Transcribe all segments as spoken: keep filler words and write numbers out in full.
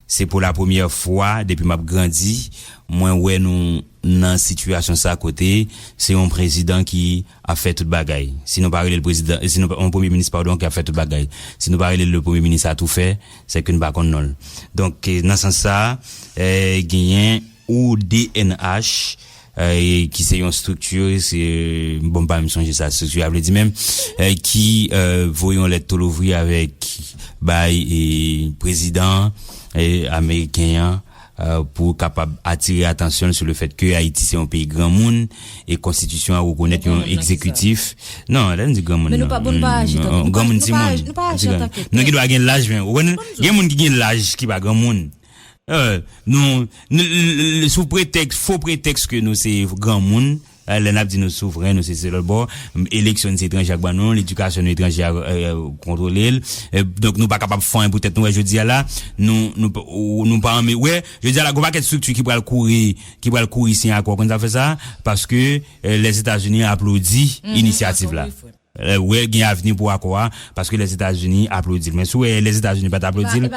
Se pou la premyè fwa depi m ap grandi, mwen wè nou nan sitiyasyon sa kote se yon prezidan ki ap fè tout bagay. Si nou pa rele l prezidan, si nou pa, yon premye minis, padon, ki ap fè tout bagay. Si nou pa rele l le premye minis atoufè, se ke n pa konn non l. Donk, eh, nan sans sa, eh, genyen O D N H, eh, ki se yon estrikti, se, bon, m pa menm sonje sa estrikti a vle di menm, eh, ki, eh, voye yon lèt tou louvri avèk, bay, eh, prezidan, eh, ameriken an, eh, pou kapab atire atansyon l sou le fèt ke Ayiti se yon peyi granmoun e konstitisyon an rekonèt yon egzekitif. Non, lè n di granmoun, men nou pa, bon, nou pa aji, mm, tankou, nou pa, granmoun, nou pa timoun, aji, nou pa aji antanke pèp. Nou gen dwa gen laj, men ou konnen, gen moun ki gen laj ki pa granmoun. Eh, nou, nou, l-, l-, sou pretèks, fo pretèks ke nou se granmoun, eh, lè n ap di nou souvren, nou se, se lòt bò, m, eleksyon n se etranje ak ban nou, ledikasyon nou etranje a, eh, kontwole l. Eh, donk, nou pa kapab fè anyen pou tèt nou, wè, jodi a la, nou, nou, pa- ou- nou pa anme, wè, jodi a la, gon pakèt estrikti ki pral kouri, ki pral kouri siyen akò, konn sa fè sa, paske, eh, Lèzetazini aplodi inisyativ la. Eh, wè, gen avni pou akò a, paske Lèzetazini aplodi l. Men si w wè Lèzetazini pa t aplodi l,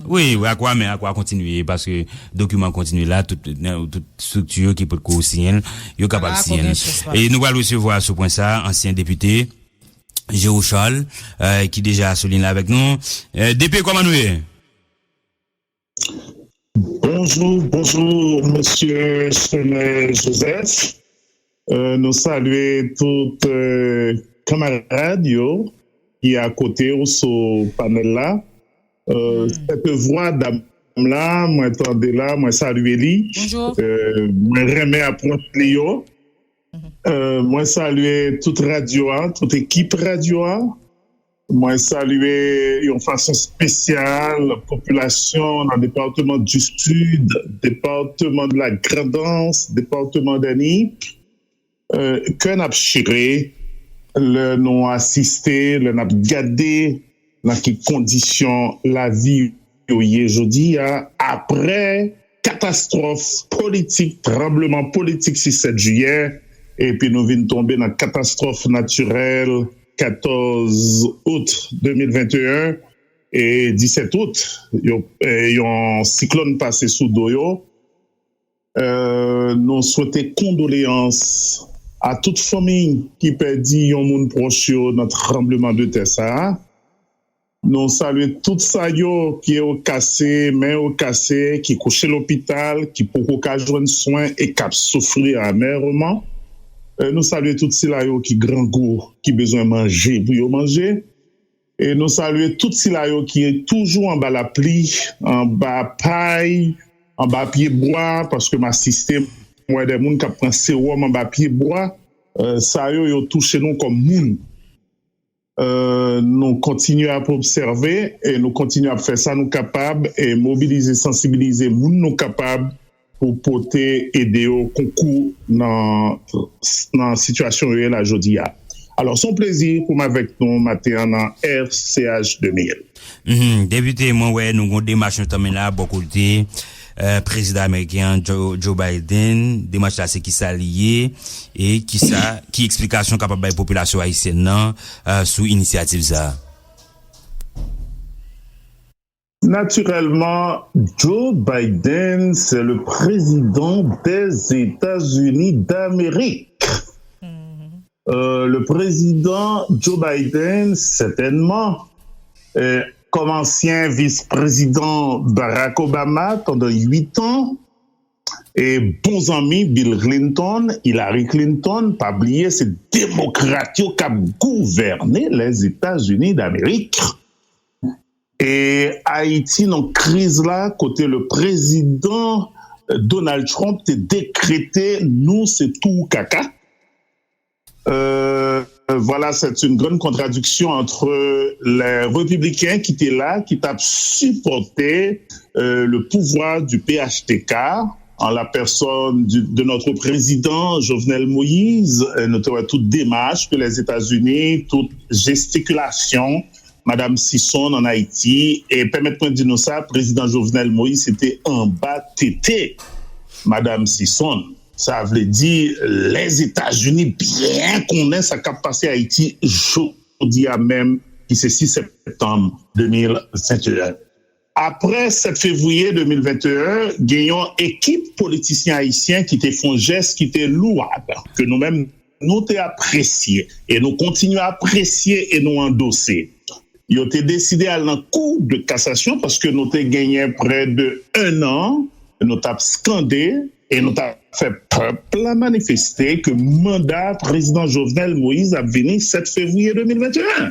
wi, wè, akò a, men akò a kontinye, paske dokiman kontinye la, tout, tout estrikti yo ki potko siyen l, yo kapab siyen l. E nou pral resevwa sou pwen sa, ansyen depite Géraud Charles, eh, ki deja sou liy la avèk nou. Eh, D P, kòman nou ye? Bonjou, bonjou, mesye Chenè Joseph. Euh, nou salye tout, euh, kanmarad yo ki akote w sou panèl la. Euh, cette voix dam la, mwen tande la, mwen salye li. Bonjou. Euh, mwen renmen apwòch li yo. Euh, mwen salye tout radyo a, tout ekip radyo a. Mwen salye yon fason espesyal popilasyon nan depatman di Sid, depatman de la Grandans, depatman de Nip. Euh, kè n ap chire lè nou asiste, lè n ap gade nan ki kondisyon lavi yo ye jodi a, apre katastwòf politik, tranbleman politik sis sèt jiyè, epi nou vin tonbe nan katastwòf natirèl katòz out de mil venteyen e disèt out, yo, eh, yon siklòn pase sou do yo. Euh, nou swete kondoleyans a tout fanmi ki pèdi yon moun pwòch yo nan tranbleman de tè sa a. Nou salye tout sa yo, pye yo kase, men yo kase, ki kouche lopital, ki poko ka jwenn swen e k ap soufri amèman. Euh, nou salye tout sila yo ki grangou, ki bezwen manje pou yo manje. E nou salye tout sila yo ki toujou anba lapli, anba pay, anba pye bwa, paske m asiste, m wè de moun k ap pran sewòm anba pye bwa. Euh, sa yo, yo touche nou kòm moun. Euh, nou kontinye ap obsève e nou kontinye ap fè sa nou kapab e mobilize, sansibilize moun nou kapab pou pote ede yo konkou nan, nan sitiyasyon yo ye la jodi a. Alò, se yon plezi pou m avèk nou maten an nan R C H de mil. Mhm. Depite, mwen wè nou gon demach nou tanmen la bò kote, eh, prezidan ameriken an, Joe, Joe Biden. Demach la se kisa li ye e kisa, ki eksplikasyon w kapab bay popilasyon ayisyèn nan, eh, sou inisyativ sa a? Naturellement, Joe Biden, c'est le président des États-Unis d'Amérique. Euh, le président Joe Biden, certainement, euh, comme ancien vice-président Barack Obama pendant huit ans, e bon zanmi Bill Clinton, Hillary Clinton, pa bliye se demokrat yo k ap gouvène Lèzetazini Damerik. E Ayiti nan kriz la, kote le prezidan Donald Trump te dekrete nou se tou kaka. Euh, voilà, c'est une grande contradiction entre les républicains qui étaient là, qui t'ont supporté euh, le pouvoir du P H T K en la personne du, de notre président Jovenel Moïse. Euh, nou te wè tout demach ke Lèzetazini, tout jestikilasyon Madam Sison ann Ayiti. E pèmèt mwen di nou sa, prezidan Jovenel Moïse se te anba tete Madam Sison. Sa vle di, Lèzetazini byen konnen sa k ap pase Ayiti jodi a menm, ki se sis septanm de mil venteyen. Apre sèt fevriye de mil venteyen, gen yon ekip politisyen ayisyen ki te fè yon jès ki te lwab, ke nou menm nou te apresye, e nou kontinye apresye e nou andose. Yo te deside al nan kou de kasasyon paske nou te genyen prè de en an, nou t ap skande e nou t ap fè pèp la manifeste ke manda prezidan Jovenel Moïse ap vini sèt fevriye de mil venteyen.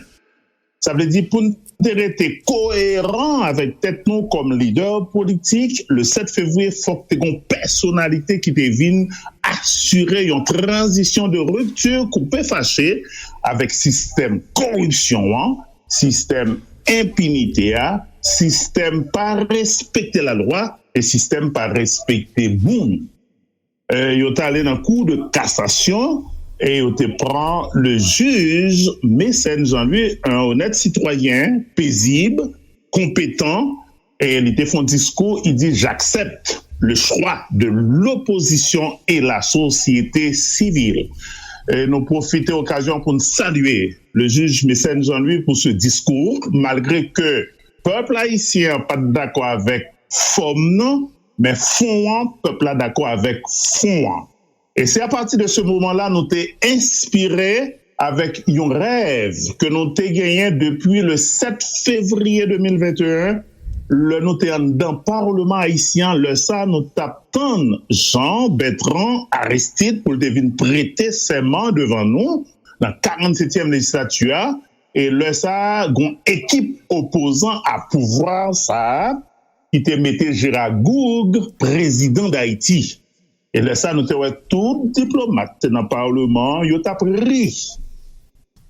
Sa vle di pou n te rete koyeran avèk tèt nou kòm lidè politik, le sèt fevriye fòk te gon pèsonalite ki te vin asire yon tranzisyon de ripti koupe fache avèk sistèm koripsyon an, sistèm enpinite a, sistèm pa respekte lalwa e sistèm pa respekte moun. Yo t ale nan kou de kasasyon e yo te pran le jij Mécène Jean-Louis, yon onèt sitwayen, pezib, konpetan, e li te fè yon diskou, li di j'accepte le choix de l'opposition et la société civile. E nou pwofite okazyon pou n salye le jij Mécène Jean-Louis pou se diskou, malgre ke pèp ayisyen an pa t dakò avèk fòm nan, men fon an, pèp la dakò avèk fon an. E se apati de se moman la nou te enspire avèk yon rèv ke nou te genyen depi le sèt fevriye de mil venteyen, lè nou te anndan Palman ayisyen an, lè sa nou t ap tann Jean Bertrand Aristide pou l te vin prete sèman devan nou nan karannsetyèm lejizlati a, e lè sa a, gon ekip opozan a pouvwa sa a ki te mete Gérard Gourgue prezidan Dayiti. E lè sa a, nou te wè tout diplomat te nan palman an, yo t ap ri.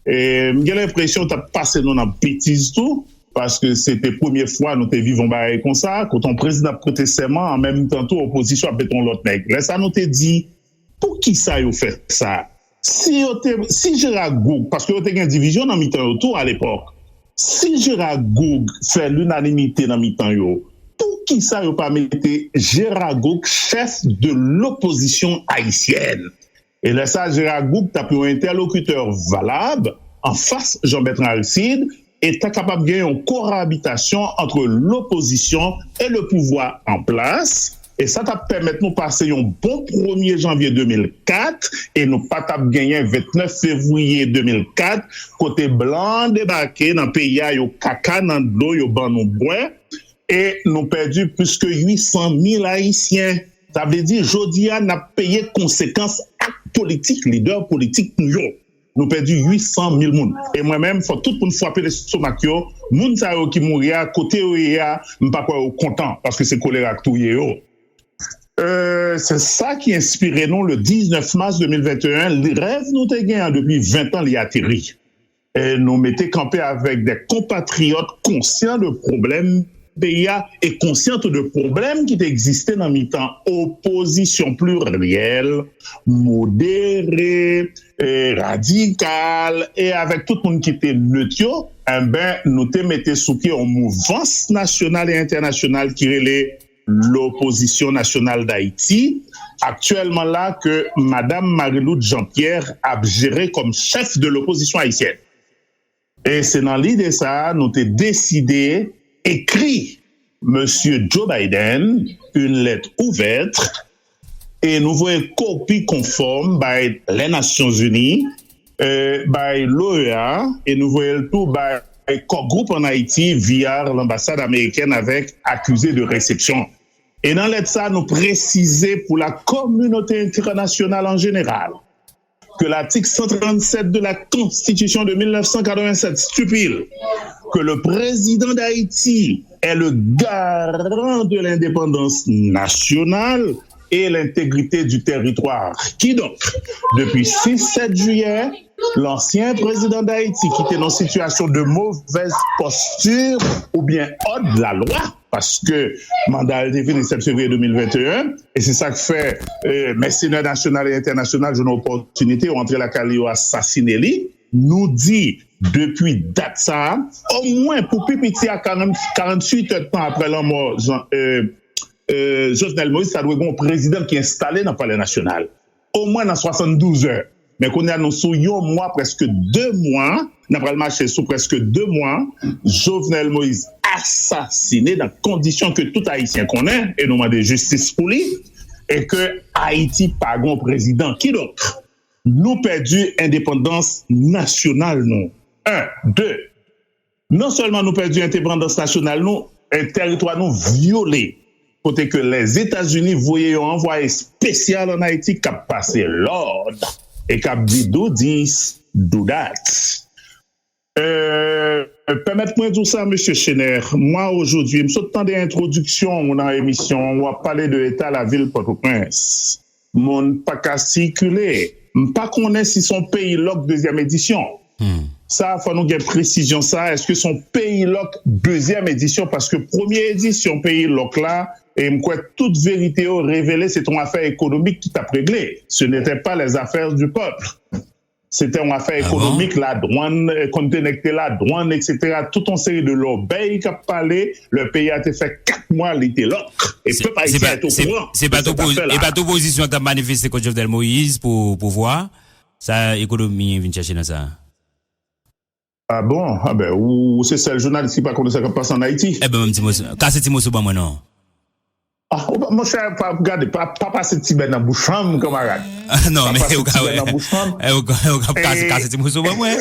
E m gen lenpresyon yo t ap pase nou nan betiz tou, paske se te premye fwa nou te viv yon bagay konsa, kote yon prezidan ap prete sèman, an menm tan tou, opozisyon ap mete yon lòt nèg. Lè sa a, nou te di, poukisa yo fè sa? Si yo te, si Gérard Gourgue, paske yo te gen divizyon nan mitan yo tou alepòk, si Gérard Gourgue fè linanimite nan mitan yo, poukisa yo pa mete Gérard Gourgue chèf de lopozisyon ayisyèn? E lè sa a, Gérard Gourgue t ap yon entèlokitè valab anfas Jean Bertrand Aristide, e ta kapab gen yon kowabitasyon ant lopozisyon e le pouvwa an plas, e sa t ap pèmèt nou pase yon bon premye janvye de mil kat, e nou pa t ap genyen vennèf fevriye de mil kat, kote blan debake nan peyi a, yo kaka nan dlo, yo ban nou bwè, e nou pèdi plis ke uit san mil Ayisyen. Sa vle di, jodi a, n ap peye konsekans ak politik lidè politik nou yo. Nou pèdi uit san mil moun. E mwen menm, fò tout moun frape lestomak yo. Moun sa yo ki mouri a, kote yo ye a, m pa kwè yo kontan, paske se kolera k touye yo. Euh, se sa ki enspire nou, le diznèf mas de mil venteyen, rèv nou te gen an depi ven tan, li ateri. E nou mete kanpe avèk de konpatriyòt konsyan de pwoblèm peyi a e konsyan tou de pwoblèm ki te egziste nan mitan opozisyon pliryèl, modere, e radikal, e avèk tout moun ki te net yo, enben, nou te mete sou pye yon mouvans nasyonal e entènasyonal ki rele Lopozisyon Nasyonal Dayiti, aktyèlman la ke Madam Marie-Lourdes Jean-Pierre ap jere kòm chèf de lopozisyon ayisyèn. E se nan lide sa a nou te deside ekri Mesye Joe Biden une lettre ouverte e nou voye kopi konfòm bay les Nations Unies, euh, bay l'OEA, e nou voye l tou bay Core Group an Ayiti via lanbasad amerikèn avèk accusé de réception. E nan lèt sa, nou presize pou la kominote entènasyonal an jeneral ke l'article cent trente-sept de la Constitution de mille neuf cent quatre-vingt-sept stipule que le président d'Haïti est le garant de l'indépendance nationale et l'intégrité du territoire. Kidonk, depi sis, sèt jiyè, lansyen prezidan Dayiti ki te nan sitiyasyon de mauvaise posture oubyen hors de la loi, paske manda l te fini sèt fevriye de mil venteyen, e se sa k fè, euh, mèsenè nasyonal e entènasyonal jwenn opòtinite, yo antre lakay li, yo asasine li. Nou di, depi dat sa a, omwen pou pi piti a karant, karanntuit èdtan apre lanmò Jean, euh, euh, Jovenel Moïse, sa dwe gen yon prezidan ki enstale nan Palè Nasyonal. Omwen nan swasanndouz è. Men kounye a, nou sou yon mwa, prèske de mwa, n ap pral mache sou prèske de mwa, Jovenel Moïse asasine nan kondisyon ke tout Ayisyen konnen, e nou mande jistis pou li, e ke Ayiti pa gen yon prezidan. Kidonk, nou pèdi endepandans nasyonal nou. En. De, non sèlman nou pèdi endepandans nasyonal nou, e teritwa nou vyole, kote ke Lèzetazini voye yon anvwaye espesyal ann Ayiti k ap pase lòd e k ap di do this, do that. Euh, pèmèt mwen di w sa, mesye Chener. Mwa ojodwi, m sot tande entwodiksyon w nan emisyon an, w ap pale de eta lavil Pòtoprens. Moun pa ka sikile. M pa konnen si se yon peyi lòk dezyèm edisyon. Sa, fò nou gen presizyon sa. Èske se yon peyi lòk dezyèm edisyon? Paske premye edisyon peyi lòk la, e m kwè tout verite yo revele, se te yon afè ekonomik ki t ap regle. Ce n'était pas les affaires du peuple. Se te yon afè ekonomik, ladwann, konn te nèg te ladwann, etsetera. Tout yon seri de lòbèy k ap pale, lè peyi a te fè kat mwa li te lòk. E pèp ayisyen te okouran de sèt afè la. Se pa t opozisyon k t ap manifeste kont Jovenel Moïse pou pouvwa. Sa ekonomi vin chèche nan sa. Ah bon? Ah ben, ou, ou se sèl jounalis ki pa konnen sa k ap pase ann Ayiti. Eben, ban m ti moso, kase ti moso ban mwen non. Ah, ou pa, monchè, pa, gade, pa, pa pase ti bè nan bouch an m, kanmarad. Non, men ou ka wè. Ou ka, ou ka kase, kase ti moso ban mwen.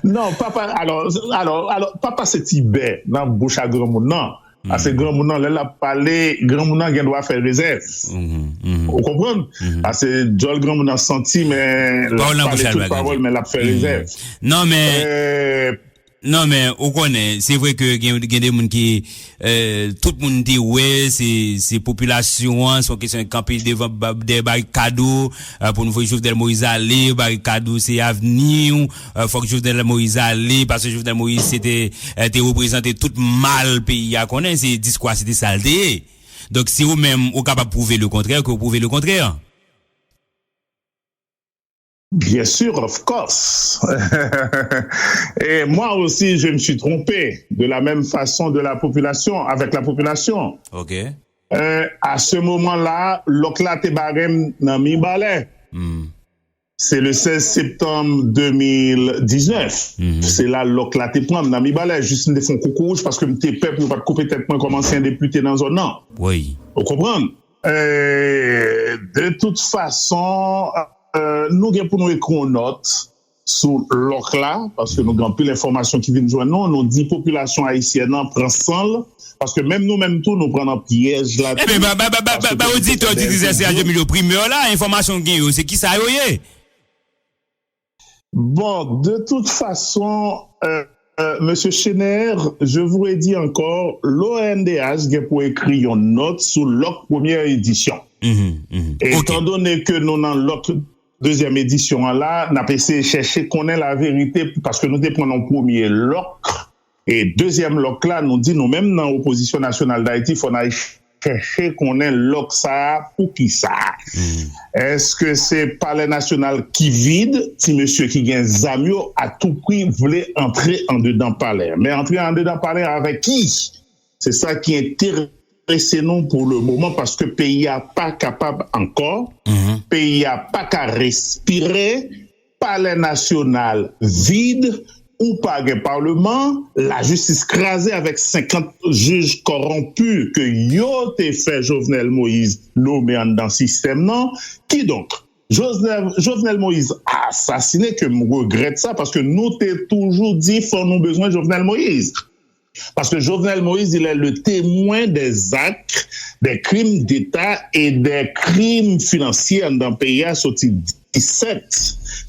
Non, pa, pa, alò, alò, alò, pa pase ti bè nan bouch a granmoun nan. Paske granmoun nan, lè l ap pale, granmoun nan gen dwa fè rezèv. Ou konprann? Paske djòl granmoun nan santi, men l ap pale tout pawòl, men l ap fè rezèv. Non, men, non, men, ou konnen, se vre ke gen, gen de moun ki, euh, tout moun te wè, se, se popilasyon an, se yon kesyon kanpe devan ba-, dèyè barikad ou, euh, pou nou voye Jovenel Moïse ale, barikad ou se avni w, euh, fòk Jovenel Moïse ale, paske Jovenel Moïse se te, euh, te reprezante tout mal peyi a konnen, se diskou a se te sa l te ye. Donk, si ou menm, ou kapab pwouve le kontrè, ke ou pwouve le kontrè. Bien sûr, of course. Et moi aussi, je me suis trompé de la même façon de la population, avec la population. Ok. Euh, à ce moment-là, lòk la te bare m nan Mibalè. Se le sèz septanm de mil diznèf. Se la lòk la te pran m nan Mibalè. Jis m te fè yon koukouwouch paske m te pè pou yo pa t koupe tèt mwen kòm ansyen depite nan zòn nan. Ou konprann? Euh, de tout fason, euh, nou gen pou nou ekri yon nòt sou lòk la, paske nou gen anpil enfòmasyon ki vin jwenn nou, nou di popilasyon ayisyèn nan pran san l, paske menm nou menm tou, nou pran nan pyèj la tou. Eben, ba, ba, ba, ba, ba, ba oditè, oditris S R H deux mil yo primè la, enfòmasyon w gen yo, se kisa yo ye? Bon, de toute façon, euh, euh, Monsieur Chener, je vous redis encore, l'O R N D H gen pou ekri yon nòt sou lòk premyè edisyon. Etandone ke nou nan lòk dezyèm edisyon an la, n ap eseye chèche konnen laverite, paske nou te pran yon premye lòk, e dezyèm lòk la, nou di nou menm nan Opozisyon Nasyonal Dayiti, fò n al chèche konnen lòk sa a, poukisa. Èske se Palè Nasyonal ki vid, ti mesye ki gen zam yo, a tou pri vle antre andedan palè? Men antre andedan palè avèk ki? Se sa ki enterese nou pou le moman, paske peyi a pa kapab ankò, peyi a pa ka respire, Palè Nasyonal vid, ou pa gen palman, lajistis kraze avèk senkant jij kòwonpi ke yo te fè Jovenel Moïse nome anndan sistèm nan. Kidonk, Jovenel, Jovenel Moïse asasine, ke m regrèt sa, paske nou te toujou di fò nou bezwen Jovenel Moïse. Paske Jovenel Moïse, il est le témoin des actes, des crimes d'État et des crimes financiers anndan peyi a soti disèt,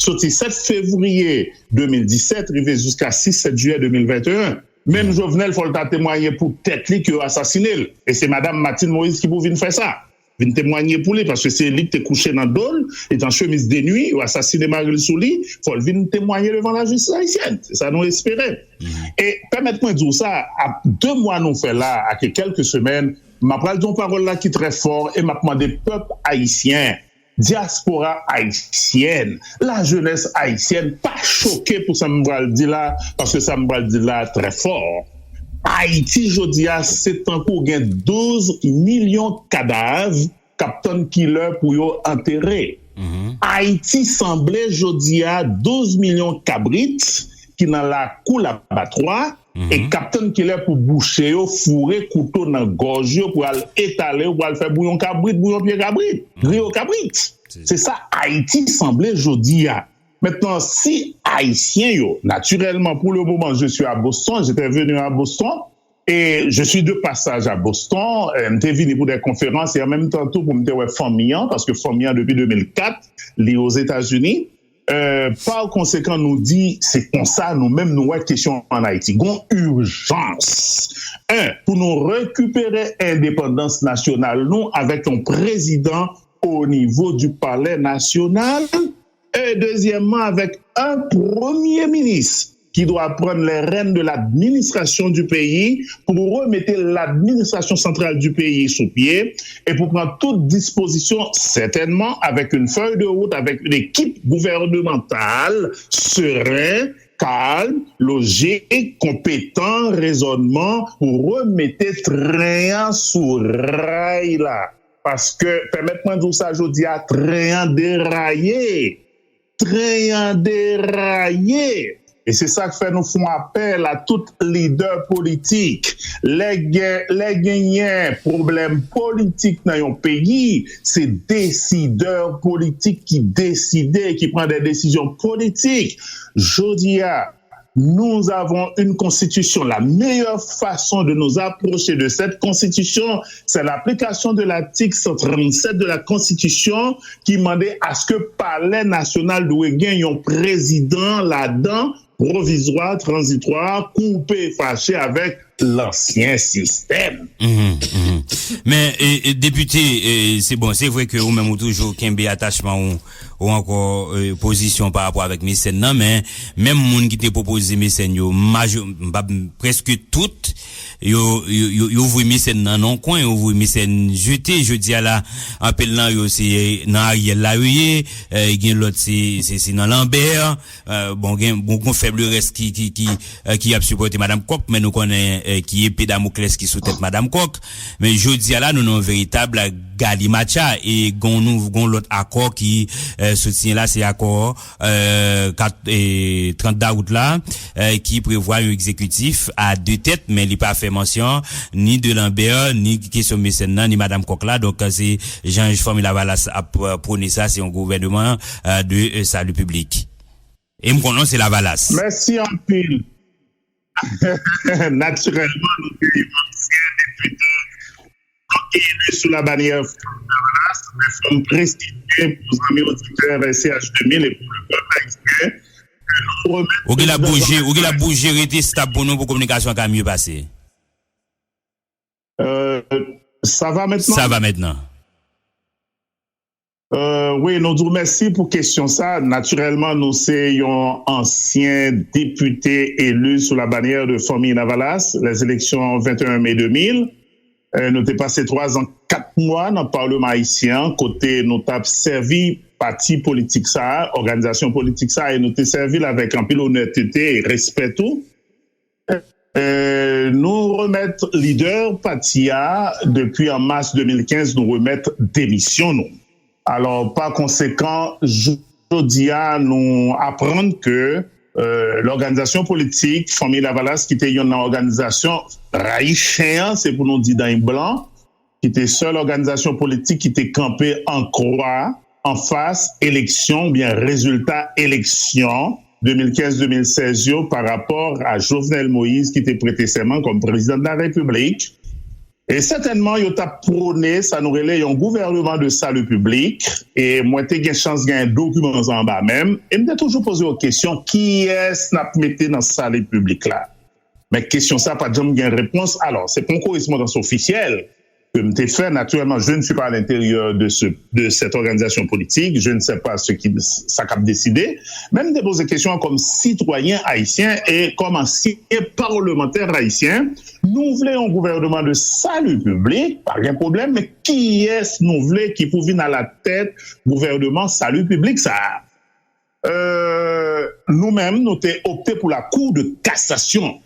soti sèt fevriye de mil disèt, rive jiska sis, sèt jiyè de mil venteyen. Menm Jovenel, fò l ta temwaye pou tèt li ke yo asasine l. E se madam Martine Moïse ki pou vin fè sa. Vin temwaye pou li, paske se li ki te kouche nan do l, e te an chemiz de nwi, yo asasine mari l sou li, fò l vin temwaye devan lajistis ayisyèn. Se sa nou espere. E pèmèt mwen di w sa, ap de mwa nou fè la, ake kèlke semèn, m ap pral di yon pawòl la ki trè fò, e m ap mande pèp ayisyen, dyaspora ayisyèn, lajenès ayisyèn, pa choke pou sa m pral di la, paske sa m pral di la trè fò. Ayiti jodi a, se tankou gen douz milyon kadav k ap tann kilè pou yo antere. Ayiti sanble jodi a douz milyon kabrit ki nan lakou labatwa, e k ap tann kilè pou bouche yo foure kouto nan gòj yo, pou al etale yo, pou al fè bouyon kabrit, bouyon pye kabrit, griyo kabrit. Se sa Ayiti sanble jodi a. Maintenant, si Ayisyen yo, naturellement, pour le moment, je suis à Boston, j'étais venu à Boston, et je suis de passage à Boston, euh, m te vini pou de konferans, e an menm tan tou pou m te wè fanmi an, paske fanmi an depi de mil kat, li Ozetazini. Euh, pa konsekan, nou di, se konsa, nou menm, nou wè kesyon an Ayiti. Gon ijans. En, pou nou rekipere endepandans nasyonal nou avèk yon prezidan o nivo di palè nasyonal, e dezyèmman, avèk un premier ministre qui doit prendre les rênes de l'administration du pays pour remettre l'administration centrale du pays sous pied et pour prendre toute disposition, certainement avec une feuille de route, avec une équipe gouvernementale sereine, calme, logique, compétent, raisonnement, pour remettre tren an sou ray la. Paske, pèmèt mwen di w sa jodi a, tren an deraye. Tren an deraye. E se sa k fè nou fè yon apèl a tout lidè politik. Lè gen, lè genyen pwoblèm politik nan yon peyi, se desidè politik ki deside, ki pran de desizyon politik. Jodi a, nous avons une constitution. La meilleure façon de nous approcher de cette constitution, c'est l'application de l'article cent trente-sept de la Constitution qui demande à ce que palais national dwe gen yon président ladan, pwovizwa, tranzitwa, koupe fache avèk lansyen sistèm. Men e, e, depite, e, se bon, se vre ke ou menm ou toujou kenbe atachman ou, ou ankò e, pozisyon pa rapò avèk mesèn nan, men menm moun ki te pwopoze mesèn yo, majo, m pa, prèske tout, yo, yo, yo, yo voye mesèn nan nan kwen, yo voye mesèn jete. Jodi a la, anpil nan yo se nan Ariel la yo ye, e, gen lòt se, se, se nan Lambert, e, bon, gen, bon, gon fèb rès ki, ki, ki, e, ki ap sipòte Madanm Kòk, men nou konnen e, ki epe Damoklès ki sou tèt Madanm Kòk. Men jodi a la, nou nan yon veritab galimatcha e gon nou, gon lòt akò ki e, sot siyen la, se akò e, kat, e, trant dawout la, e, ki prevwa yon egzekitif a de tèt, men li pa fè mansyon ni de Lambert, ni kesyon mesèn nan, ni Madanm Kòk la. Donk, se jan fanmi Lavalas ap e, pwone sa, se yon gouvènman e, de e, sali piblik. E m konnen se Lavalas. Mèsi anpil. Natirèlman, nou te ansyen depite, eli sou la bannière Fanmi Lavalas, men fò m presizye pou zanmi oditè R C H de mil e pou le pèp ayisyen ke nou remèt Ou gen la bouje, ou gen la bouje rete stab pou nou pou kominikasyon an ka mye pase. Euh, ça va maintenant? Ça va maintenant. Euh, wi, nou di w mèsi pou kesyon sa. Natirèlman, nou se yon ansyen depite eli sou la bannière de Fanmi Lavalas, les élections vingt et un mai deux mille. Euh, nou te pase twa zan, kat mwa nan Palman ayisyen an, kote nou t ap sèvi pati politik sa a, òganizasyon politik sa a, e nou te sèvi l avèk anpil onètete e respè tou. E, nou remèt lidè pati a, depi an mas de mil kenz, nou remèt demisyon nou. Alò, pa konsekan, jodi a, nou aprann ke, e, lòganizasyon politik, Fanmi Lavalas, ki te youn nan òganizasyon rayi chen an, se pou nou di dan blan, ki te sèl òganizasyon politik ki te kanpe an kwa anfas eleksyon oubyen rezilta eleksyon de mil kenz de mil sèz yo pa rapò a Jovenel Moïse ki te prete sèman kòm prezidan de la Repiblik. E sètènman, yo t ap pwone sa nou rele yon gouvèneman de sali piblik. E mwen te gen chans gen dokiman sa anba men m. E m te toujou poze yo kesyon, kiyès n ap mete nan sali piblik la? Men kesyon sa pa t janm gen repons. Alò, se pa yon korespondans ofisyèl ke m te fè. Naturellement, je ne suis pas à l'intérieur de ce, de cette organisation politique. Je ne sais pas ce qui, sa k ap deside. Men m te poze kesyon an kòm sitwayen ayisyen e kòm ansyen palmantè ayisyen. Nou vle yon gouvèneman de sali piblik, pa gen pwoblèm, men kiyès nou vle ki pou vin alatèt gouvèneman sali piblik sa a? Euh, nou menm, nou te opte pou la Cour de cassation.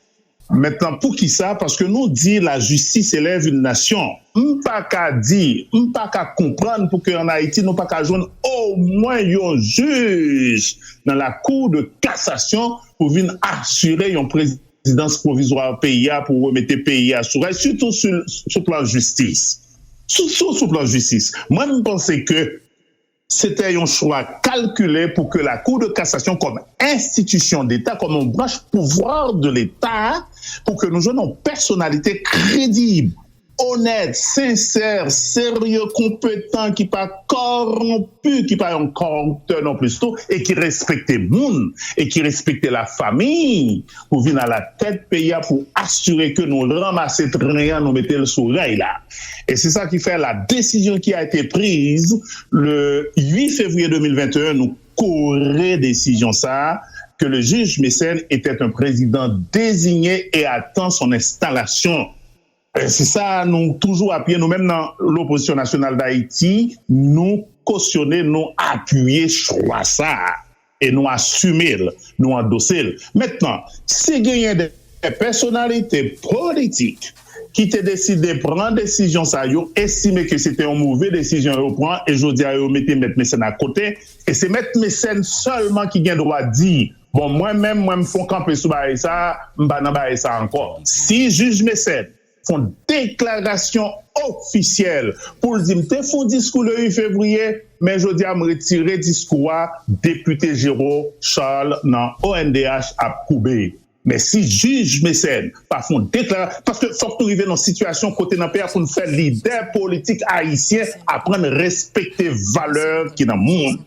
Mentnan, poukisa? Paske nou di la justice élève une nation. M pa ka di, m pa ka konprann pouki an Ayiti nou pa ka jwenn omwen yon jij nan la Cour de cassation pou vin asire yon prezidan prezidans pwovizwa peyi a pou remete peyi a sou rèy, sitou sou, sou plan jistis. Sou, sou, sou plan jistis. Mwen, m panse ke se te yon chwa kalkile pou ke la Cour de cassation, kòm enstitisyon deta, kòm yon branch pouvwa de leta, pou ke nou jwenn yon pèsonalite kredib, onèt, sensè, serye, konpetan, ki pa kòwonpi, ki pa yon kòwonptè non plis tou, e ki respekte moun, e ki respekte lafanmi, pou vin alatèt peyi a, pou asire ke nou ranmase tren an, nou mete l sou rèy la. E se sa ki fè la desizyon ki a ete priz le uit fevriye de mil venteyen, nou kore desizyon sa a, que le juge Mécène était un président désigné et attend son installation. E se sa nou toujou apiye, nou menm nan Lopozisyon Nasyonal Dayiti, nou kosyone, nou apiye chwa sa a. E nou asime l, nou andose l. Mentnan, si genyen de pèsonalite politik ki te deside pran desizyon sa, yo estime ke se te yon move desizyon yo pran, e jodi a yo mete Mèt Mécène akote, e se Mèt Mécène sèlman ki gen dwa di, bon, mwen menm, mwen m fon kanpe sou bagay sa, m pa nan bagay sa ankò. Si jij Mécène fon deklarasyon ofisyèl pou l di, m te fon diskou le uit fevriye, men jodi a m retire diskou a, depite Géraud Charles nan O N D H ap koube. Men si jij Mécène pa fon deklarasyon, paske fòk nou rive nan sitiyasyon kote nan peyi a pou n fè lidè politik ayisyen aprann respekte valè ki nan moun.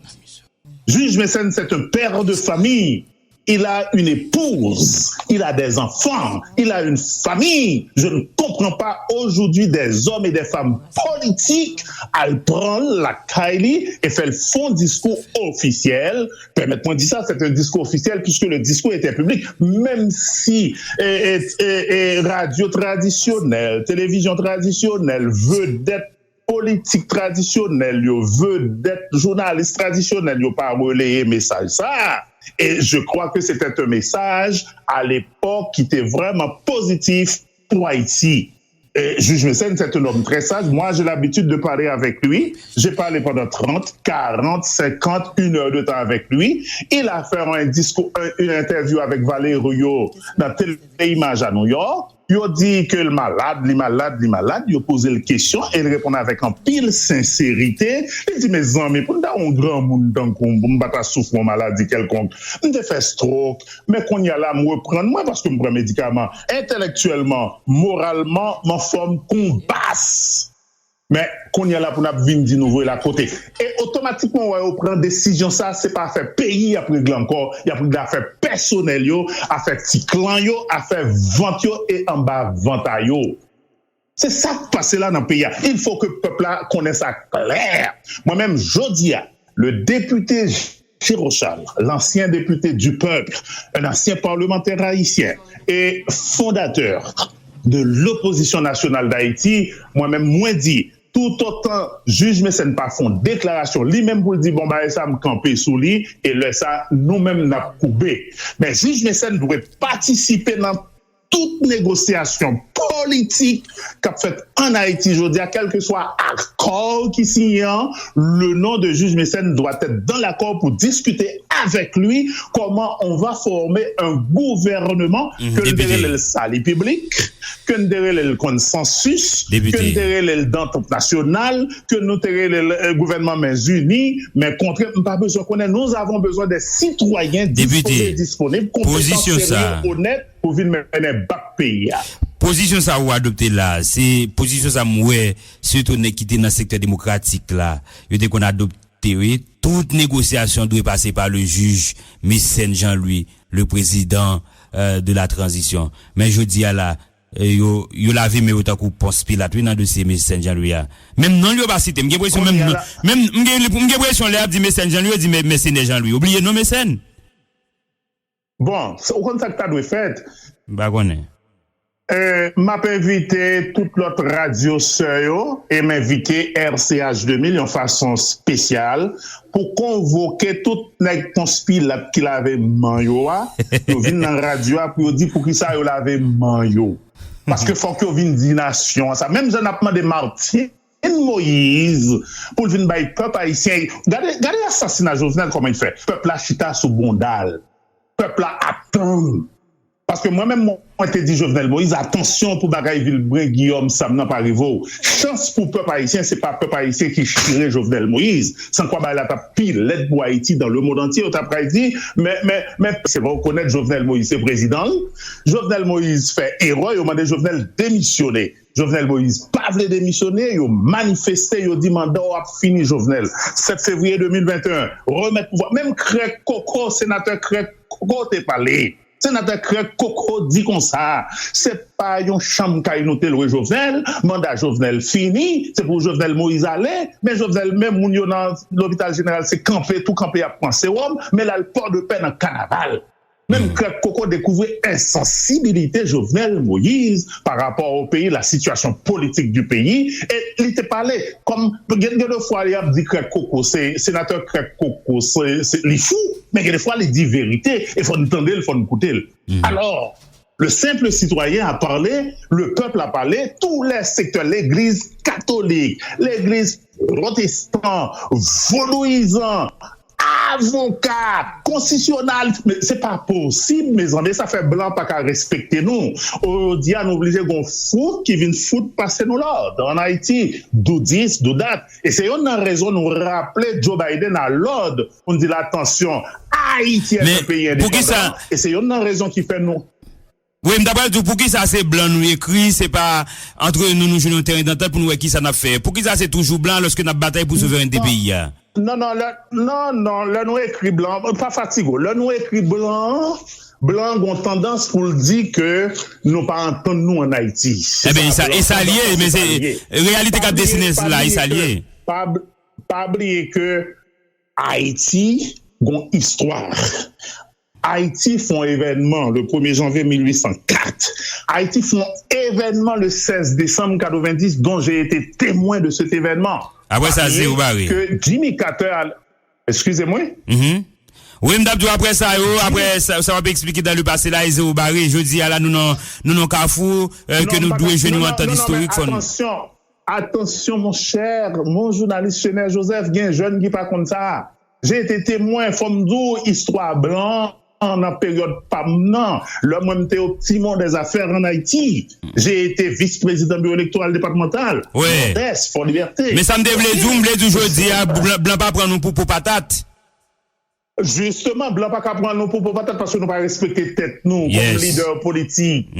Juge Mécène, c'est un père de famille. Il a une épouse, il a des enfants, il a une famille. Je ne comprends pas aujourd'hui des hommes et des femmes politiques al pran l lakay li e fè l fon diskou ofisyèl. Pèmèt mwen di sa, c'est un discours officiel puisque le discours était public. Menm si e, e, e, e, radyo tradisyonèl, televizyon tradisyonèl, vedèt politik tradisyonèl yo, vedèt jounalis tradisyonèl yo pa releye mesaj sa a. Et je crois que c'était un message à l'époque qui était vraiment positif pour Haïti. Et juge Mécène, c'est un homme très sage. Moi, j'ai l'habitude de parler avec lui. J'ai parlé pendant trente, quarante, cinquante, une heure de temps avec lui. Il a fait un discours, un- une interview avec Valerio dans Télé Image à New York. Yo di ke l malad, li malad, li malad. Yo poze l kesyon e l reponn avèk anpil senserite. Li di, mezanmi, pou n ta yon granmoun tankou m, pou m pa ta soufri yon maladi kèlkonk. M te fè stroke, men kounye a la, m reprann mwen paske m pran medikaman. Entèlektyèlman, moralman, m anfòm kon bas. Men kounye a la pou n ap vin di nou voye l akote. E otomatikman, wè yo pran desizyon sa, se pa afè peyi y ap regle ankò, y ap regle afè pèsonèl yo, afè ti klan yo, afè vant yo e anba vant a yo. Se sa k pase la nan peyi a. Il faut que pèp la konnen sa klè. Mwen menm, jodi a, le député Géraud Charles, l'ancien député du peuple, un ancien parlementaire haïtien et fondateur de l'opposition nationale d'Haïti, mwen menm, mwen di, toutotan jij Mécène pa fè yon deklarasyon li menm pou l di, bon, bagay sa, m kanpe sou li, e lè sa, nou menm, n ap koube. Men jij Mécène dwe patisipe nan tout negosyasyon politik k ap fèt ann Ayiti jodi a, kèlkeswa akò ki siyen an, le nom de juge Mécène doit être dans l'accord pour discuter avec lui comment on va former un gouvernement, ke n te rele l Sali Piblik, ke n te rele l Konsansis, ke n te rele l Dantant Nasyonal, ke nou te rele l, euh, gouvènman Men Ini, Men Kontre. M pa bezwen konnen. Nous avons besoin des citoyens dispo- disponib, konpetan, serye, onèt, pou vin mennen bak peyi a. Pozisyon sa ou adopte la, se pozisyon sa m wè, sitou nèg ki te nan sektè demokratik la, yo te konn adopte, wi. Tout negosyasyon dwe pase pa le jij Mécène Jean-Louis, le président, euh, de la transition. Men jodi a la, euh, yo, yo lave men yo tankou Pons Pilat, wi, nan dosye Mécène Jean-Louis a. Menm non l yo pa site, m gen presyon menm non, menm, m gen, m gen presyon lè y ap di Mécène Jean-Louis, yo di mè-, mèsenè Jean-Louis. Obliye non Mécène. Bon, ou konn sa k ta dwe fèt? M pa konnen. E, m ap envite tout lòt radyo sè yo, e m envite R C H de mil yon fason espesyal pou konvoke tout nèg Pons Pilat ki lave men yo a, yo vin nan radyo a pou yo di poukisa yo lave men yo. Paske fòk yo vin di nasyon an sa. Menm jan n ap mande Martine Moïse pou l vin bay pèp ayisyen. Gade, gade asasina Jovenel kòman l fè. Pèp la chita sou bonda l. Pèp la ap tann. Paske mwen menm, mwen te di Jovenel Moïse, atansyon pou bagay Vilbrun Guillaume Sam nan pa rive w. Chans pou pèp ayisyen, se pa pèp ayisyen ki chire Jovenel Moïse. San kwa bagay la t ap pi lèd pou Ayiti dans le monde entier, yo t ap kay di, men, men, men, se pa rekonèt Jovenel Moïse se prezidan l. Jovenel Moïse fè erè, yo mande Jovenel demisyone. Jovenel Moïse pa vle demisyone, yo manifeste, yo di manda w ap fini Jovenel. Sèt fevriye de mil venteyen, remèt pouvwa. Menm Krèk Koko, senatè Krèk Koko te pale. Senatè Krèk Koko di konsa, se pa yon chanm kay nou te lwe Jovenel, manda Jovenel fini, se pou Jovenel Moïse ale, men Jovenel, menm moun yo nan lopital jeneral, se kanpe, tou kanpe y ap pran sewòm, men l al Pòdepè nan kanaval. Menm Krèk Koko dekouvri ensansibilite Jovenel Moïse pa rapò o peyi, la situation politique du pays, e li te pale kòm, gen, gen de fwa y ap di Krèk Koko, se senatè Krèk Koko, se, se, li fou, men gen de fwa li di verite, e fò n tande l, fò n koute l. Alors, le simple citoyen a parlé, le peuple a parlé, tous les secteurs, l'église catholique, l'église protestant, vodouyizan, avoka, konstitisyonalis, men se pa posib, mezanmi, sa fè blan pa ka respekte nou. Jodi a, nou oblije gon fout ki vin fout pase nou lòd. Ann Ayiti, dou dis, dou dat. E se yonn nan rezon nou raple Joe Biden a lòd pou n di l atansyon, Ayiti est un pays indépendant. E se yonn nan rezon ki fè nou Wi, m ta pral di w poukisa se blan nou ekri, se pa antre nou nou jwenn yon teren dantant pou nou wè kisa n ap fè. Poukisa se toujou blan alòske n ap batay pou souverènte peyi a? Non, non, lè, non, non, lè nou ekri blan, pa fatige w. Lè nou ekri blan, blan gon tandans pou l di ke nou pa antann nou ann Ayiti. Ebyen, e sa, e sa l ye, men se, reyalite k ap desine la, e sa l ye. Pa, pa bliye ke Ayiti gon istwa. Ayiti fè yon evènman le premye janvye mil uit san kat. Ayiti fè yon evènman le sèz desanm katrevendis, dont j'ai été témoin de cet événement. Apre sa, se ou bare. Ke Jimmy Carter al. Eskize mwen? Wi, m t ap di w apre sa yo, apre sa, sa w ap eksplike dans le passé la, e se ou bare. Jodi a la, nou nan, nou nan kafou, ke nou dwe jwenn yon antant istorik, fò nou. Atansyon, mon chè, mon jounalis Chener Joseph, gen jèn ki pa konn sa. J'ai été témoin, fò m di w, istwa blan an nan peryòd pa m nan. Lè mwen m te au timon des affaires en Haïti, j'ai été vice-président bureau électoral départemental, Nòdès, Fò Libète. Men sa m te vle di w, m vle di w jodi a, blan, blan pa pran nou pou, pou patat. Jisteman, blan pa ka pran nou pou, pou patat paske nou pa respekte tèt nou kòm lidè politik.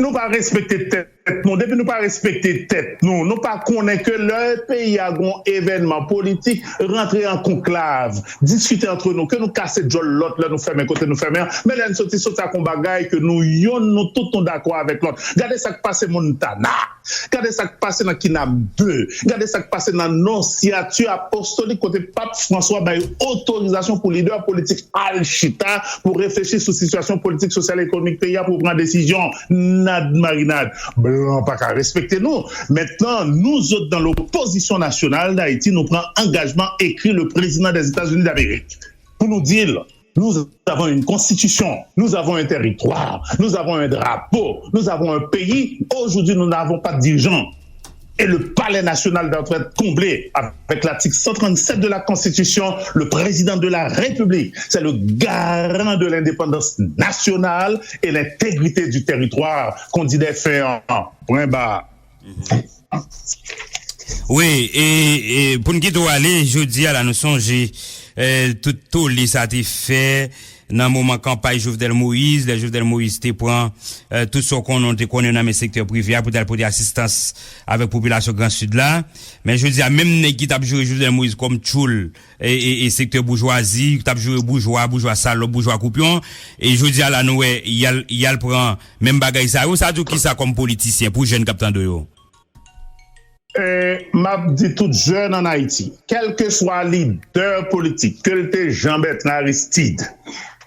Nou pa respekte tèt nou. Depi nou pa respekte tèt nou, nou pa konnen ke lè peyi a gon evènman politik, rantre an konklav, diskite antre nou, ke nou kase djòl lòt lè nou fèmen kote nou fèmen an. Men lè n soti, soti ak yon bagay ke nou yonn, nou tout nou dakò avèk lòt. Gade sa k pase Montana. Gade sa k pase nan Kinam de. Gade sa k pase nan Nonsyati Apostolik kote Pap Franswa bay otorizasyon pou lidè politik al chita pou reflechi sou sitiyasyon politik, sosyal, ekonomik peyi a pou pran desizyon. Nad marinad. Blan pa ka respekte nou. Maintenant, nous autres dans l'opposition nationale d'Haïti, nous prenons engagement écrit le président des États-Unis d'Amérique. Pour nous dire, nous avons une constitution, nous avons un territoire, nous avons un drapeau, nous avons un pays. Aujourd'hui, nous n'avons pas de dirigeants. Et le palais national doit être comblé avec l'article cent trente-sept de la Constitution. Le président de la République, c'est le garant de l'indépendance nationale et l'intégrité du territoire. Qu'on dit des faits en point barre. Wi, e, e pou n kite w ale, jodi a la nou sonje e, tout tole sa te fè nan moman kanpay Jovenel Moïse, lè Jovenel Moïse te pran e, tout sa w konnen, w te konnen nan men sektè prive a pou t al pote asistans avèk popilasyon Gran Sid la. Men jodi a, menm nèg ki t ap joure Jovenel Moïse kòm tchoul e, e, e sektè boujwazi, ki t ap joure boujwa, boujwa salòp, boujwa koupyon, e jodi a la nou wè y al, y al pran menm bagay sa yo. Sa di w kisa kòm politisyen pou jèn k ap tande w yo? M ap di tout jèn ann Ayiti, kèlkeswa lidè politik, ke l te Jean Bertrand Aristide,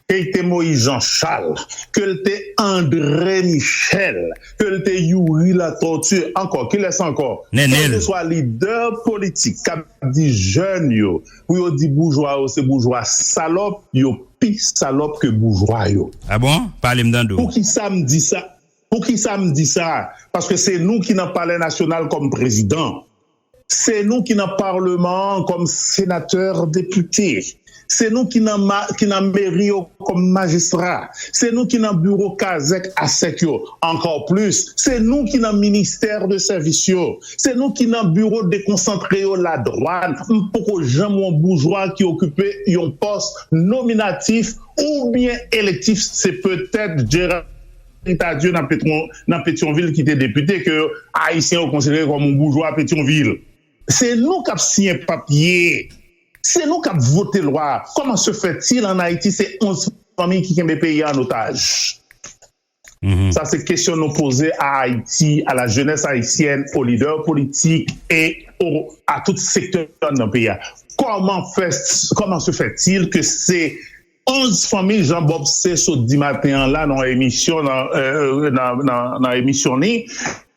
ke l te Moïse Jean Charles, ke l te André Michel, ke l te Youri Latortue, ankò, kilès ankò? Nènèl. Kèlkeswa lidè politik k ap di jèn yo pou yo di boujwa yo se boujwa salòp, yo pi salòp ke boujwa yo. A bon? Pale m tande w. Poukisa m di sa? Poukisa m di sa? Paske se nou ki nan Palè Nasyonal kòm prezidan. Se nou ki nan Palman an kòm senatè, depite. Se nou ki nan, ma, ki nan meri yo kòm majistra. Se nou ki nan biwo kazèk asèk yo. Ankò plis, se nou ki nan ministè de sèvis yo. Se nou ki nan biwo dekonsantre yo, ladwàn. M poko janm wè yon boujwa ki okipe yon pòs nominatif oubyen elektif. Se petèt Gérard Tardieu nan, Petwon, nan Petyonvil ki te depite, ke Ayisyen yo konsidere kòm yon boujwa Petyonvil. Se nou k ap siyen papye. Se nou k ap vote lwa. Comment se fait-il en Haïti, c'est onze familles qui kenbe peyi an otaj? Ça, c'est question nous poser à Haïti, à la jeunesse haïtienne, aux leaders politiques et au, à tout secteur dans le pays. Comment fait, comment se fait-il que c'est onze fanmi, jan Bob se sot di maten an la nan emisyon, nan, euh, nan, nan, nan emisyon li,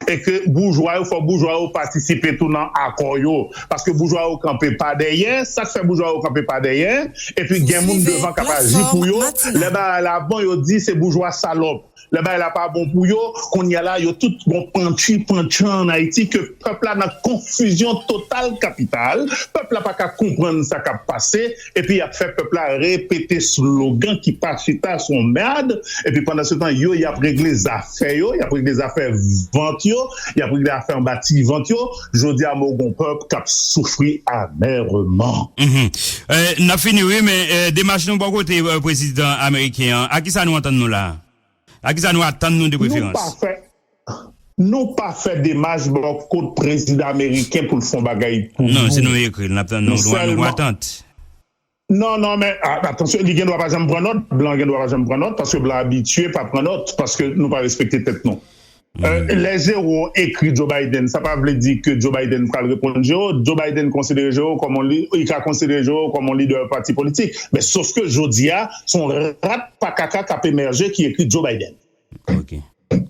e ke boujwa yo, fò boujwa yo patisipe tou nan akò yo. Paske boujwa yo kanpe pa dèyè, sa k fè boujwa yo kanpe pa dèyè, epi gen moun devan k ap aji pou yo, lè bagay la bon, yo di se boujwa salòp. Lè bagay la pa bon pou yo, kounye a la, yo tout gon pantchi pantchan ann Ayiti, ke pèp la nan konfizyon total kapital, pèp la pa ka konprann sa k ap pase, epi y ap fè pèp la repete slogan ki pa chita, se yon mèd, epi pandan se tan, yo, y ap regle zafè yo, y ap regle zafè vant yo, y ap regle afè anba ti vant yo. Jodi a, mo gon pèp k ap soufri amèrman. Mhm. Euh, n ap fini, wi, men euh, demach nou bò kote euh, prezidan ameriken an, a kisa nou antann nou la? A kisa nou atann nou de preferans? Nou pa fè, nou pa fè demach bò kot prezidan ameriken pou l fè yon bagay pou nou. Non, si nou ekri l, n ap tann nou, nou, nou, nou atant. Non, non, men a, atansyon, li gen dwa pa janm pran nòt, blan gen dwa pa janm pran nòt, paske blan abitye pa pran nòt, paske nou pa respekte tèt nou. Euh, lè Jero ekri Joe Biden, sa pa vle di ke Joe Biden pral reponn Jero. Joe Biden konsidere Jero kòm yon li, li ka konsidere Jero kòm yon lidè pati politik. Men sof ke jodi a, se yon rat pa kaka k ap emèje ki ekri Joe Biden.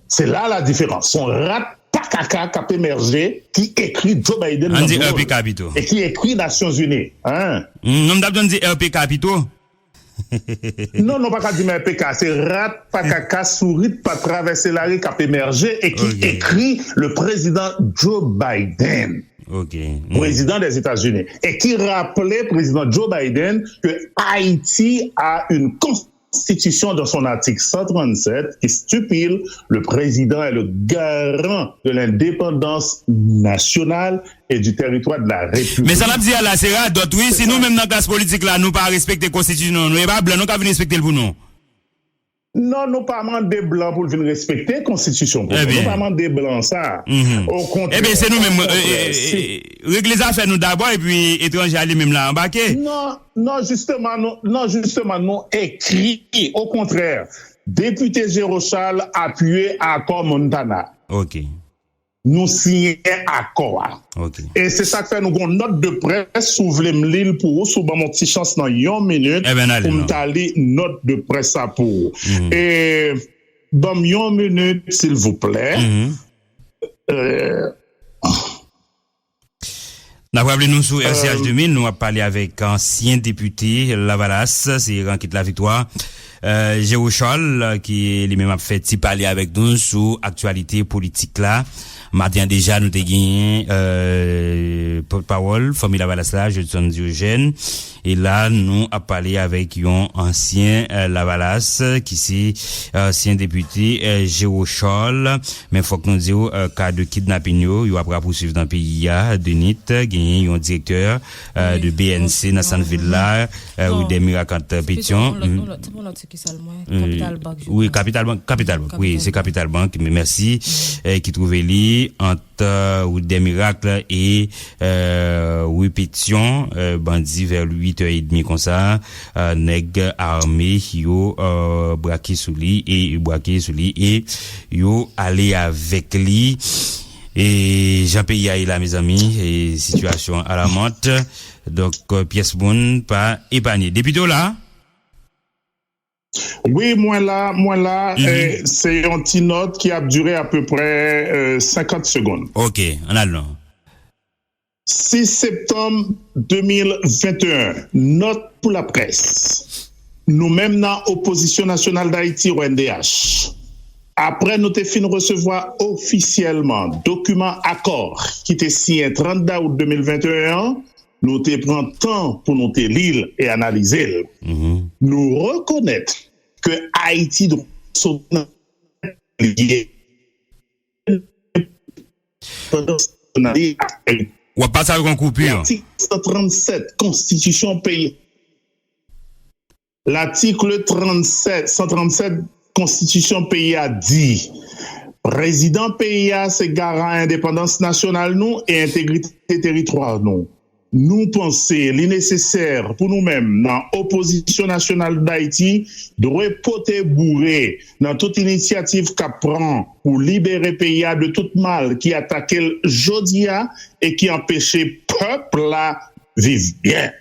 Se la la diferans. Se yon rat pa kaka k ap emèje ki ekri Joe Biden nan dwòl e ki ekri Nasyonzini. Non, m t ap di R P K pito. Non, non, pa ka di m R P K. Se rat pa kaka, sourit pa travèse lari k ap emèje e ki ekri le président Joe Biden. Président des États-Unis. E ki raple prezidan Joe Biden ke Ayiti a une constitution dans son article cent trente-sept qui stipule le président est le garant de l'indépendance nationale et du territoire de la République. Men sa n ap di a la, se radòt, wi. Si nou menm nan klas politik la, nou pa respekte konstitisyon nou, e pa blan nou ka vin respekte l pou nou. Non, nou pa mande blan pou l vin respekte konstitisyon pou nou. Nou pa mande blan sa. Okontrè. Ebyen, se nou menm. Okontrè, si. Regle zafè nou dabò, epi etranje a li menm la anbake. Non, non, jisteman, nou, non, jisteman, nou ekri. Okontrè, depite Jero Charles apiye akò Montana. Ok. Nou siyen akò a. E se sa k fè nou gon nòt de près, si w vle m li l pou ou, si w ban m yon ti chans nan yon minit pou m ta li nòt de près sa pou ou. E ban m yon minit, silvouplè. N ap raple nou sou R C H de mil, nou ap pale avèk ansyen depite Lavalas, se Rankit Laviktwa, Jero Charles, ki li menm ap fè ti pale avèk nou sou aktyalite politik la. Maten an deja, nou te genyen pòtpawòl Fanmi Lavalas la, Judson Diogène. E la, nou ap pale avèk yon ansyen Lavalas, ki se ansyen depite Jero Charles. Men fòk nou di w, ka de kidnapin yo, yo ap rapouswiv nan peyi a. De nit, genyen yon direktè de B N C nan sant vil la, Woudè Mirak ant Petyon. Wi, Kapital Bank, Kapital Bank, wi, se Kapital Bank, men mèsi, ki twouve li ant Woudè Mirak e wi Petyon, bandi vè uit è edmi konsa, nèg ame yo brake sou li e brake sou li e yo ale avèk li. E jan peyi a ye la, mezanmi, e sitiyasyon an alamant. Donk, pyès moun pa epanye. Depite w la? Wi, mwen la, mwen la. Se yon ti nòt ki ap dire apeprè senkant segonn. Ok, ann al non. Sis septanm de mil venteyen, nòt pou laprès. Nou menm nan Opozisyon Nasyonal Dayiti, O N D H, apre nou te fin resevwa ofisyèlman dokiman akò ki te siyen trant dawout de mil venteyen an, Nou te pran tan pou nou te li l e analize l. Nou rekonèt ke Ayiti dwe soti nan liye W ap pase avèk yon koupi. Latik san trannsèt konstitisyon peyi. Latik trannsèt, san trannsèt konstitisyon peyi a di, prezidan peyi a se garan endepandans nasyonal nou e entegrite teritwa nou. Nou panse li nesesè pou nou menm nan Opozisyon Nasyonal Dayiti dwe pote boure nan tout inisyativ k ap pran pou libere peyi a de tout mal ki atake l jodi a e ki anpeche pèp la viv byen.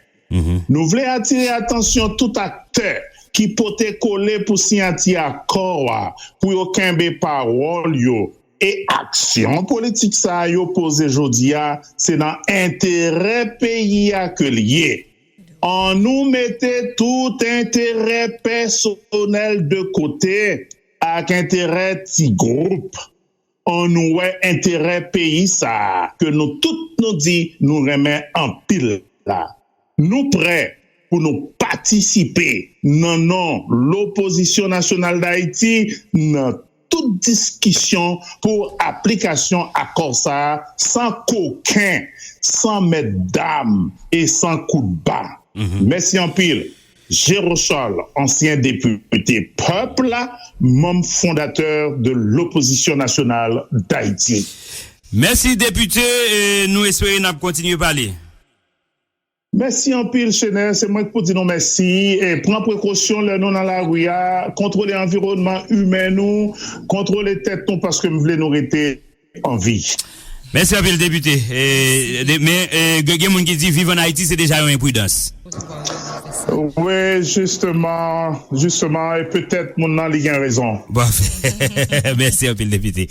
Nou vle atire atansyon tout aktè ki pote kole pou siyati akò a pou yo kenbe pawòl yo e aksyon politik sa a yo poze jodi a se nan enterè peyi a ke l ye. Annou mete tout enterè pèsonèl de kote ak enterè ti gwoup. Annou wè enterè peyi sa a ke nou tout nou di nou renmen anpil la. Nou prè pou nou patisipe nan non Lopozisyon Nasyonal Dayiti nan tout diskisyon pou aplikasyon akò sa a san koken, san mèt dam e san kout ba. Mèsi anpil. Jero Charles, ansyen depite Pèp la, manm fondatè de Lopozisyon Nasyonal Dayiti. Mèsi depite, nou espere n ap kontinye pale. Mèsi anpil Chenè, se mwen k pou di nou mèsi. Pran prekosyon lè nou nan lari a, kontwole anviwònman imen nou, kontwole tèt nou paske m vle nou rete an vi. Mèsi anpil depite. Men gen moun ki di viv an Ayiti se deja yon enpridans. Wi, jisteman, jisteman, e petèt moun nan li gen rezon. Mèsi anpil depite.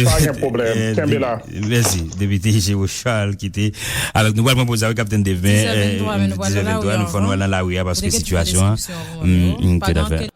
Pa gen pwoblèm. Kenbe la. Mèsi depite Jero Charles ki te avèk nou. Pral pran poz la wi Kaptenn Dave, men dizè vennntwa nou fò nou al nan lari a paske sitiyasyon an. Toutafè.